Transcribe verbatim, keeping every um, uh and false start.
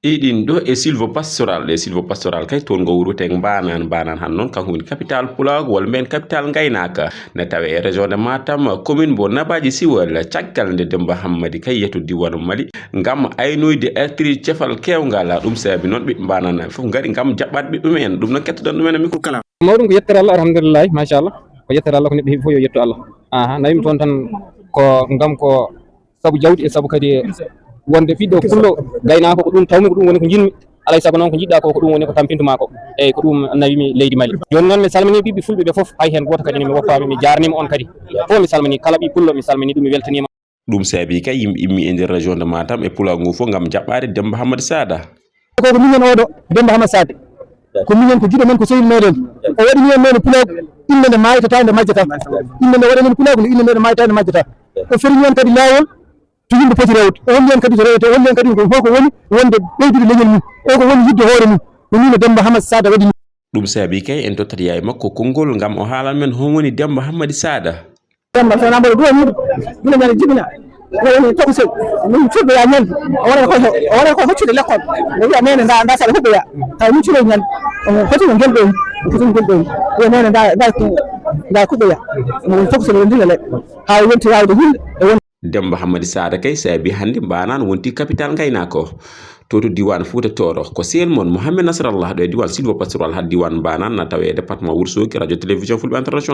Iɗin ɗo e Silvo Pastoral, e Silvo Pastoral kay toon ngo wurwete Mbanan, Mbanan han noon kanko woni capital Pulaagu, walla mbiyen capital ngaynaaka. Ne tawe e région de Matam, commune mbo Nabaji Siwal, caggal nde Demba Hammadi kay yeto diiwaan Mali ngam aynoyde artiri cefal keewngal. Ɗum saabi noon ɓiɓɓe Mbanan fof ngari ngam jaɓɓaade ɓiɓɓe mumen. Ɗum noon kettoɗon ɗumen e micro. Kala. Mawɗum ko yettere Allah, alhamdulillahi, machallah. Ko yettere Allah, ko neɗɗo heɓi fof yo yettu Allah. Aha, nawimi toon tan ko ngam ko sabu jawdi e sabu kadi wonde ɓiɗɗo pullo gaynaako ko ɗum tawmi, ko ɗum woni ko njiɗmi. Alay sago noon ko njiɗɗa ko, ko ɗum woni ko tampintuma ko. Eyyi, ko ɗum nawimi leydi Mali. Jooni noon mi salmini ɓiɓɓe fulɓe ɓe fof, hay heen gooto kadi ne mi woppaami, mi jaarnima on kadi. Fof mi salmini kala ɓiɓɓe pullo, mi salmini ɗum, mi weltaniima. Ɗum saabi kay yimɓe immi e nder région de Matam e Pulaagu ngu fof ngam jaɓɓaade Demba Hammadi Sada. Ko ko miñen oɗo Demba Hammadi Sada. Ko miñen, ko giɗo men, ko sehil meɗen. O waɗi miñen noon e Pulaagu, innde nde maaytata, nde majjata. Innde nde waɗanen Pulaagu nde, innde nde maaytata, nde majjata. O feriñi en kadi laawol to yimɓe poti rewde. O holli en kadi to rewete, o holli en kadi ko holko woni wonde ɓeydude leñol mum. O ko woni yidde hoore mum. Ko nii no Demba Hammadi Sada waɗi. Ɗum saabi kay en tottat yaye makko konngol ngam o haalan men hon woni Demba Hammadi Sada. Demba, so wonaa mboɗo duwaniiɗo, gila men jibina, o woni tokosel, min cuɗɗo ya ñande, o wona ko, o wona ko hoccude lekkol, o wiya nene nda, nda saɗa huɓɓoya, taw min cuɗo ñande, omo foti ko gelɗo, omo foti ko gelɗo, o wiya nene nda, nda, nda kuɓɓoya, omo woni tokosel, o ndina le, haa o yonti waawde hulde, e won. Demba Hammadi Sada kay saabi hannde Mbanan wonti capital ngaynaako. To, to diiwaan Fuuta Tooro, ko sehil mon Mohamed Nasrallah ɗo e diiwaan Silvo Pastoral haa diiwaan Mbanan na tawe e département Wourossogui, Radio Télévision Fulɓe International.